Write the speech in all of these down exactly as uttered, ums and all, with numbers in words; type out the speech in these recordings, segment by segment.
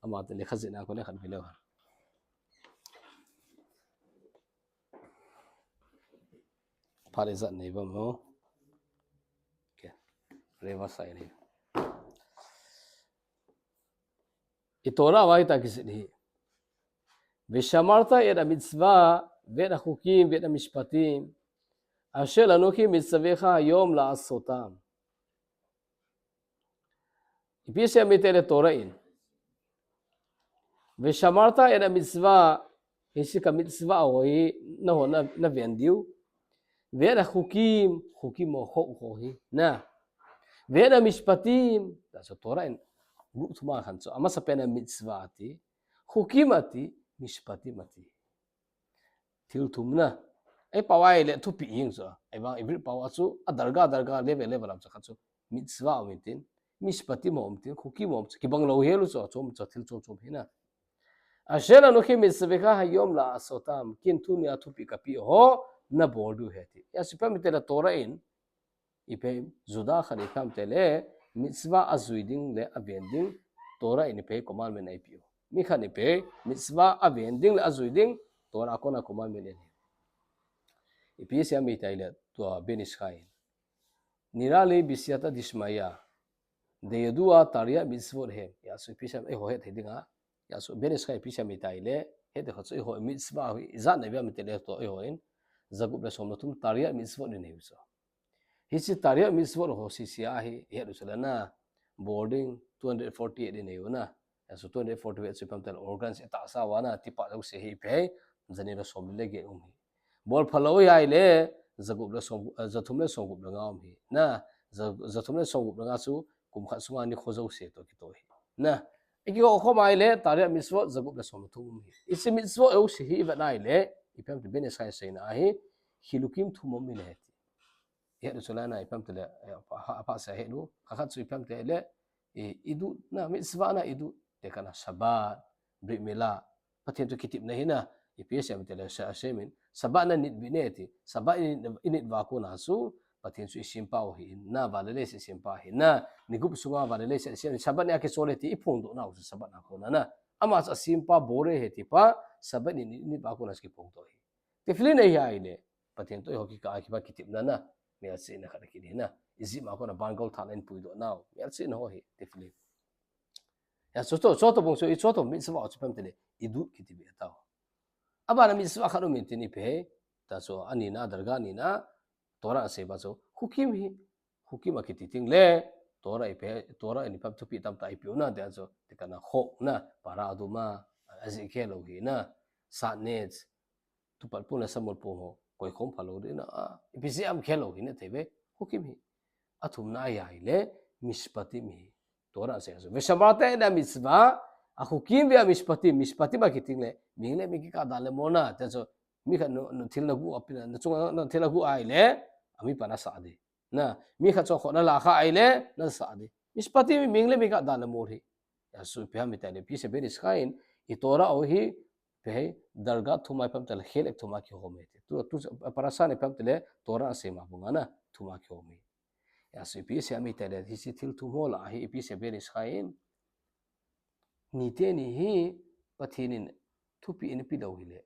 Ama te lekha jihna ko lekha bi leu ha. Phat ijat nei bam mo. Okay. Reva sai nei. I Torah vai ta kisit hi. Veshamart et hamitzvah v'et hachukim v'et hamishpatim asher anochi mitzavecha hayom la'asotam. Ipi asei em itile Torah in. Veshamart et hamitzvah, hiche ka mitzvah ho hi, nahon na, naven diu. V'et hachukim, chukim ho, chok ho hi, na. V'et hamishpatim, ta chu Torah in, group thum a khen chu, amasapen a mitzvah ati, chukim ati, mishpatim ati. Thil thum na. Ei pao a ile thupi hing chu. Ei vang Ivrit pao a chu a darga, darga, level, level a chu khat chu. Mitzvah um tin, mishpatim um tin, chukim um chu. Kibang lou hel u chu, chom chu, thil chom chom hi na. Asher anochi mitzavecha hayom la'asotam, ken tunia thupi kapeh ho, nabol diu ahi ti. Asei em itile Torah in, ipi Juda khat ipi ham itile, mitzvah ajui ding le aven ding, Torah in ipi commandment eipeh u. Mi khat ipi, mitzvah aven ding le ajui ding, Torah a kona commandment eipeh u. Ipi asei em itile, tua Ben Ish Chai in. Nirah li b'siyata dishmaya, deyodua Taryag mitzvot hem. Asei em ipi asei em, eiho het thei dinga. Asei em Ben Ish Chai ipi asei em itile, het thei khat chu eiho mitzvah hi, ijat nei bia mi itile tua eiho in. Jagup le som le thum Taryag mitzvot inei u chu. Hiche Taryag mitzvot ho sese a hi, het u chu le na, bol ding two hundred forty-eight inei u na. Asei em two hundred forty-eight chu ipi ham itile organs itahsa uva na, tipa jouse hi ipi ham, jani le som le get um hi. Bol phalou ahile, jagup le som, eh, jathum le somgup le nga um hi. Na, ja, jathum le somgup le nga chu, kum khat sunga nikho jouse toh kitoh hi. Na, ikikho khom ahile, Taryag mitzvot jagup le som le thum um hi. Hiche mitzvot jouse hi ivet na ahile, ipi ham itile Ben Ish Chai seina ahi, chilukim thum um in ahi ti. Ihet u chu le na, ipi ham itile, eh, apha, apha asei het u, khat chu ipi ham itile, eh, idut na, mitzvah na idut, te kana Shabbat, Brit Milah, Pathen toh kitepna hi na, ipi asei em itile, asei, asei em in, Shabbat nanit bit ne ti, Shabbat init, init uva kona chu, Pathen chu isempau ahi, na, van le leiset sempa ahi, na, ni gup sunga van le leiset asem, Shabbat ni a kichol e ti, iphongdoh nau chu Shabbat a kona na. Ama chu asempa Bore ahi ti pa, Shabbat ni, ni, ni uva kona chu kiphongdoh ahi. Tefillin nei ahile, Pathen toh eiho kikah a kipa kitepna na, melchihna khat kit hi na. Egypt a kona bangol than in puidoh nau, melchihna ho hi, tefillin. Asei em chu to, chu to bong chu, i chu to mitzvah chu ipi ham itile, idut kiti beh tau. Abana mitzvah khat um in tin ipi ham, ta chu anina, darga nina, Torah asei ba chu, chukim hi, chukim akiti teng le, Torah ipi ham, Torah in ipi ham thupi tamtah eipeh u na, te chu, te kana chok na, para aduma, ajih khelou hi na, sat neh, tupat pung le samol pung ho, koi khom phalou ding na, a, ipi jeh ham khelou hi na thei ve, chukim hi. Athumna ahile, mishpatim hi. Torah asei chu. Veshamart et hamitzvah, hachukim ve'hamishpatim, mishpatim akiti teng le, mihing le mi kikah dan le mol na, te chu, mi khat na, na thil nagu api na, na chunga na thil nagu ahile, ami pa nasah ding. Na, mi khat chunga kho nala kha ahile, nasah ding. Mishpatim mihing le mi kikah dan le mol hi. Asei em ipi ham itile, ipi asei Ben Ish Chai in, i Torah ho hi, ipi ham, darga thum a ipi ham itile, chelek thum a kihom e ti. Tu, tu, parasha in ipi ham itile, Torah asei ma banga na, thum a kihom e. Asei em ipi asei em itile, hiche thil thum ho lah a hi, ipi asei Ben Ish Chai in. Niteni hi, Pathen in, thupi eipeh lou hile,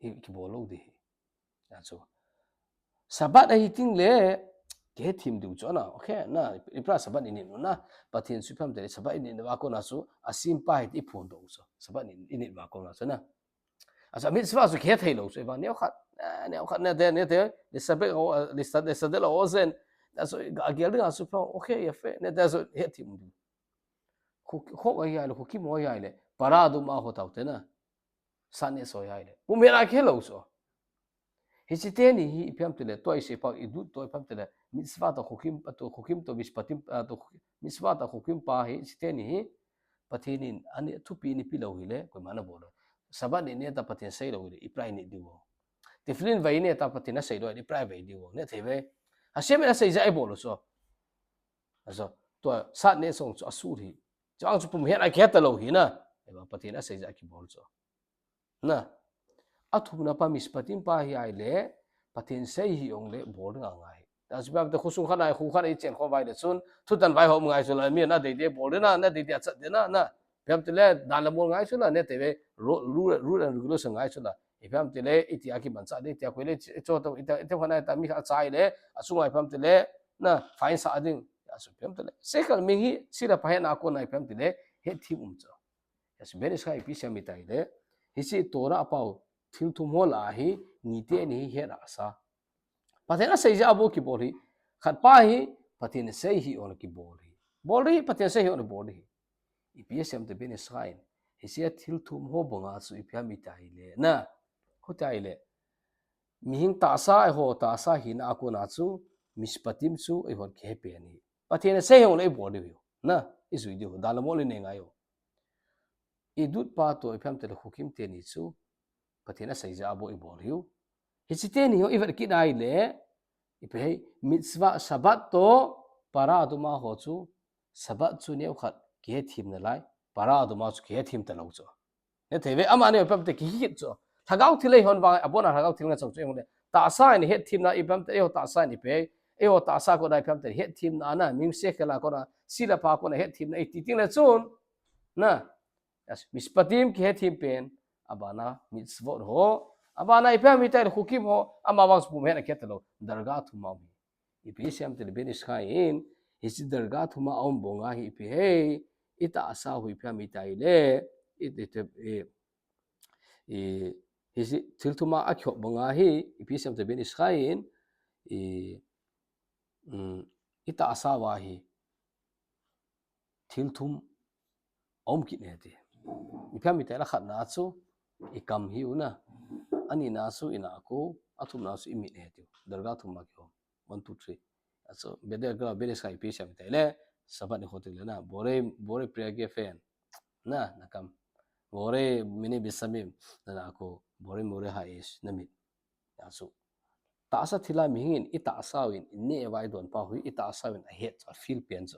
i kibol lou ding hi. Asei em. Shabbat ahi teng le, kihethem diu chu na, okay, na, ipi ham Shabbat init u na, Pathen chu ipi ham itile, Shabbat init uva kona chu, asempa ahi ti iphongdoh u chu, Shabbat init, init uva kona chu na. Asei em mitzvah chu kihethei lou chu, ipi ham neo khat, eh, neo khat ne te, ne te, le Shabbat, le Shabbat, le Shabbat lo zen, asei em, agel ding asei em, okay, yafe, ne te asei em, hethem diu. Chu, chu ahile, chukim ahile, para aduma ho tau te na. Sat neh ho ahile. Pumhena khelou chu. Hiche teni hi ipi ham itile, tua isei pa idut toh ipi ham itile, mitzvah toh chukim, toh chukim toh mishpatim, ah, toh mitzvah toh chukim pa hi, hiche teni hi, Pathen in, ani thupi eipeh lou hile, koima nabol lou. Shabbat nit ne ta Pathen sei lou hile, ipi ham init diu. Tefillin vei ne ta Pathen asei lou hile, ipi ham ivei diu. Ne thei ve. Hashem in asei jeh a ibol u chu. Asei em, tua sat neh song chu asur hi. Chuang chu pumhena kihe talou hi na. Eva Pathen asei jeh a kibol chu. Na. Athumna pa mishpatim pa hi ahile, Pathen sei hi jong le bol ding angai. Asei em te khosung khat a, kho khat a ichen khom uva ahile chun, thutan vai ho um ngai chu la, mi nadei dei bol ding na, nadei dei achat ding na, na. Ipi ham tile, dan le mol ngai chu la, ne te ve, ru-, ru-, rule and regulation ngai chu la. Ipi ham tile, itia kimancha ding, itia koi le, icho to, itia, itia khana ta mi kha chai le, asunga ipi ham tile, na, fine sa ding, asu ipi ham tile. Seikhel mi hi, sila pha hena kona ipi ham tile, hetthem um chu. Asu Ben Ish Khai ipi seiyem itai le, hiche Torah a pao, thil thum ho lah a hi, niteni hi het a sa. Pathen asei jeh a bou kibol hi. Khat pa hi, Pathen asei hi on kibol hi. Bol hi, Pathen asei hi on bol hi. Ipi asei em te Ben Ish Khai in. Hiche a thil thum ho banga chu ipi ham itai le. Na, khu tai le. Mihing tahsa, eiho tahsa hina a kona chu, Mishpatim chu, eihon kihe pen hi. Pathen asei hi on le ibol diu hi. Na, ijui diu, dan le mol inei ngai u. Idut pa to ipi ham tile Chukim teni chu, Pathen asei jeh a bou ibol hiu. Hiche teni ho ivet kit a ile, ipi hei, mitzvah Shabbat to, para aduma ho chu, Shabbat chu neo khat kihe thim nalai, para aduma chu kihe thim talou chu. Ne thei ve, amani ipi ham tile kihe kit chu. Lhagao thil eihon vang, abona lhagao thil nga chang chu eihon le. Tahsa in hetthem na ipi ham tile, eiho tahsa in ipi hei, eiho tahsa kona ipi ham tile, hetthem na na, mihing seikhel a kona, sila pha kona hetthem na, iti ting le chun. Na, Yes, Mishpatim kihe thim pen, abana mitzvot ho, abana ipi ham itai le Chukim ho, ama vang chu pum hen akhet talou, darga thum a um hi. Ipi seiyem tile Ben Ish Khai in, hiche darga thum a um banga hi ipi hei, itahsa ho ipi ham itai le, i, i, i, i, i, hiche thil thum a akihop banga hi, ipi seiyem tile Ben Ish Khai in, i, um, itahsa va hi, thil thum aum kit ne ti. Ipi ham itai le khatna chu, ikam hi u na. Anina chu, inako, athumna chu, imit ne ti. Darga thum a kihom. One, two, three. Achu, bede gra, bede sai pi siam itai le, Shabbat ni khote le na, bore, bore priya ke fen. Na, nakam. Bore mine besamim, na nako, bore more ha'esh, namit. Achu. Tahsa thil a mihing in, itahsa uvin, ineh uva idon pa uvin, itahsa uvin, ahet chu, afeel pen chu.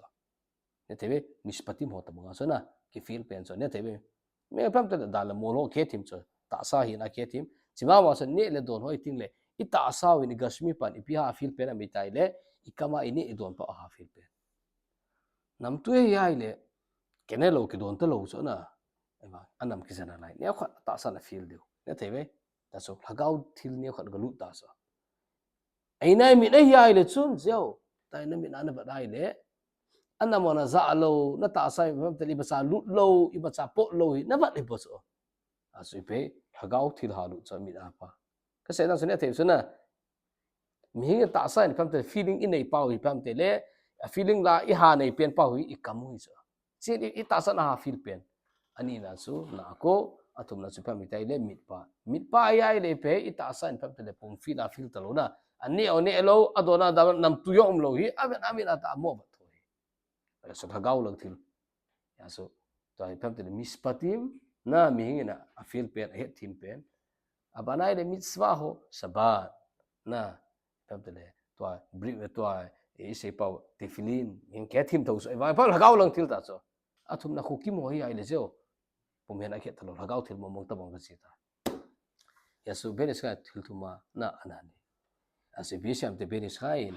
Ne thei ve, Mishpatim ho tabanga chu na, kifeel pen chu, ne thei ve. Mi ipi ham tile dan le mol ho kihe thim chu, tahsa hina kihe thim. Chima vang chu neh le don ho iting le, itahsa uvin, igashmi pan, ipi ham afeel pen ham itai le, ikam a ineh idon pa ham afeel pen. Namtui hi ahile, kene lou kidon talou chu na. Ema, anam kijen nalai. Neo khat tahsa na feel diu. Ne thei ve. Tahsa lhagao thil neo khat galut tahsa. Eina imit ahi ahile chun, jeo. Tai namit na navet ahile. Anam ana ja lou, natahsa ipi ham tile imacha lut lou, imacha pot lou hi, navet hi bou chu. Achu ipi, lhagao thil ha lut chu mit a pa. Kasei na chu ne thei chu na. Mihing tahsa in ipi ham tile feeling inei pau hi ipi ham tile, a feeling la iha nei pen pau hi ikam u hi chu. Chun i, itahsa na ha feel pen. Anina chu nako, athumna chu ipi ham itai le mitpa. Mitpa ahi ahile ipi, itahsa in ipi ham tile pum feel a feel talou na. Aneh u neh lou, adon a dam, namtui a um lou hi, avet, avet a ta mo bat tho hi. Achu lhagao lang thil. Achu, tua ipi ham tile Mishpatim, na mihing in a, afeel pen, ahet thim pen. Abana ahile mitzvah ho, Shabbat. Na, ipi ham tile, tua, bri-, tua, isei pau, tefillin, mihing kihe thim thou chu, ipi ham lhagao lang thil ta chu. Athumna Chukim ho hi ahile jeo. Pum hen akhet talou, lhagao thil mong mong tabang kachi ta. Achu Ben Ish Khai thil thum a, na, anani. Achu ipi seiyem te Ben Ish Khai in,